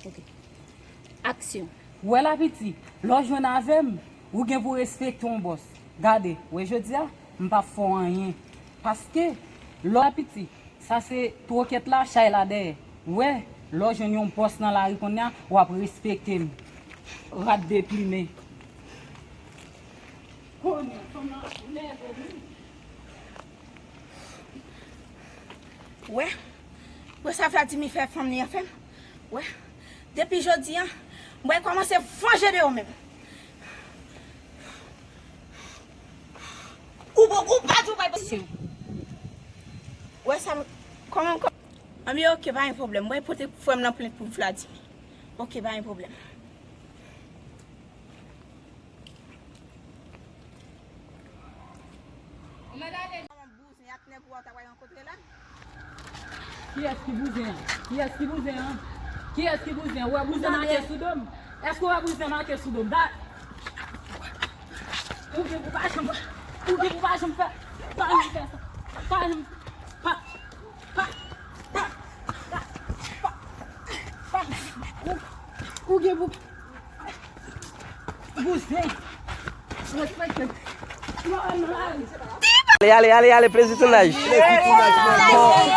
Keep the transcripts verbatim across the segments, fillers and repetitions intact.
Ok. Aksyon. Wè la piti, lè w jwenn avè m, ou gen pou respekte yon bòs. Gade, wè jodi a, m p ap fè w anyen. Paske, lè w la piti, sa se twokèt la, chay la dèyè. Wè, lè w jwenn yon bòs nan lari kounye a, w ap respekte m. Rat deplimen. Kounye a, fanm nan ap nève m wi. Wè, wè sa Vladimir fè fanm li an fè m. Wè, depi jodi a, mwen kòmanse vanje de ou menm. Ou bon, ou pa di ou pa posib. Wè sa, kòman, kòman? Anben, ok, pa gen pwoblèm. Mwen pote frè m nan plent pou Vladimir. Ok, pa gen pwoblèm. Kiyès ki bouzen an? Kiyès ki bouzen an? Kiyès ki bouzen an? Ou wè bouzen make sou do m? Èske ou wè bouzen make sou do m? Da-, ou gen pou pa janm, ou gen pou pa janm fè, pa janm fè sa. Pa janm, pa, pa, pa, pa, pa, ou, ou gen pou Ale, ale, ale, ale, plezi tounaj. Plezi tounaj, manman.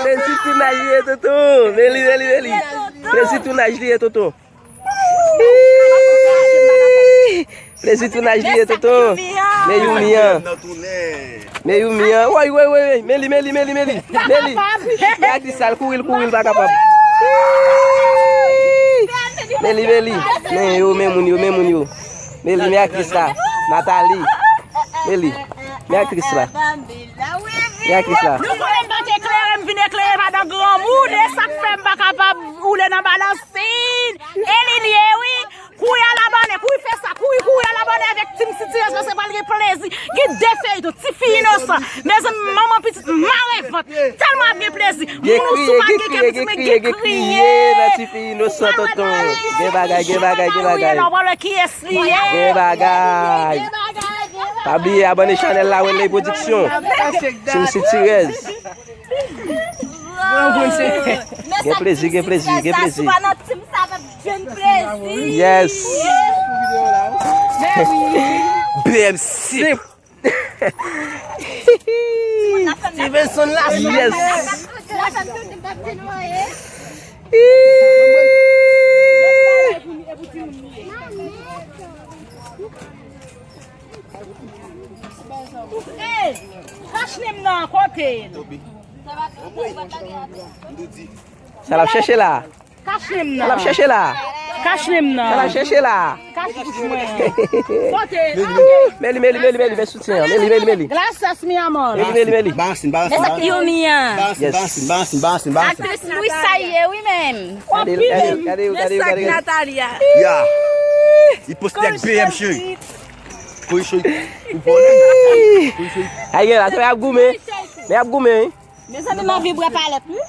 Plezi tounaj li ye, tonton. Meli, meli, meli. Plezi tounaj li ye, tonton. Plezi tounaj li ye, tonton. Men Yumi an. Men Yumi an. Woy, woy, woy, woy. Men li, men li, men li, men li. Men li. Men aktris la, l kouri, l kouri, l pa kapab. Men li, men li. Men yo, men moun yo, men moun yo. Men li, men aktris la. Nathalie. Men li. Men aktris la. Men aktris la. Nou konnen m pa t eklere, m vin eklere madan granmoun. E sa k fè m pa kapab woule nan balansin. E li l ye, wi. Kouri al abòne, kouri fè sa, kouri, kouri al abòne avèk Team Sitirèz, paske pral gen plezi. Gen de feyton, ti fi inosan. Mezanmi, manman pitit mare vant. Tèlman ap gen plezi. Moun ou sou pa gen kè pitit, men gen kriye. Gen kriye nan ti fi inosan, tonton. Gen bagay, gen bagay, gen bagay. Ou wè kiyès li ye. Gen bagay. Pa bliye abòne chanèl la, Wenley Production. Team Sitirèz. Gen plezi, gen plezi, gen plezi. Yes. B M C. Stevenson la. Yes. Ey, kach nen m nan, kote l? Sa l ap chèche la. Kach nen m nan. Sa l ap chèche la. Kach nen m nan. Sa l ap chèche la. Kach bouch mwen. Kote l? Meli, meli, meli, meli, men soutyen an. Meli, meli, meli. Gracias, mi amor. Meli, meli, meli. Balansin, balansin, balansin. Yumi an. Balansin, balansin, balansin, balansin. Aktris Louis sa ye, wi, menm. Gade, gade, gade, gade, gade. Natalia. Ya. Li poste ak B M, cheri. Kochon, ou vòlè. Kochon. Ay, gen la, se y ap goumen. Men y ap goumen, wi. Mezanmi, m anvi bwè palèt, wi.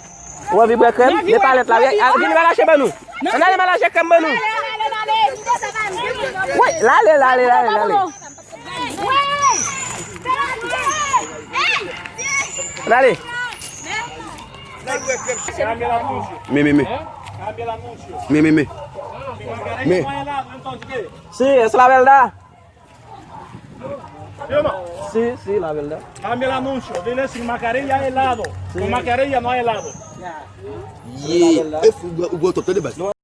Ou anvi bwè krèm? Men palèt la, wi. Vin, al achte ban nou. Ann ale, al achte krèm ban nou. Wi, lale, lale, lale, lale. Ann ale. Me, me, me. Me, me, me. Me. Sí, es la verdad. Sí, sí, la verdad. Cambia el anuncio, dile sin mascarilla helado. Sí. Con mascarilla no hay helado. Ye, e fou, ou bwè twòp, tande baz.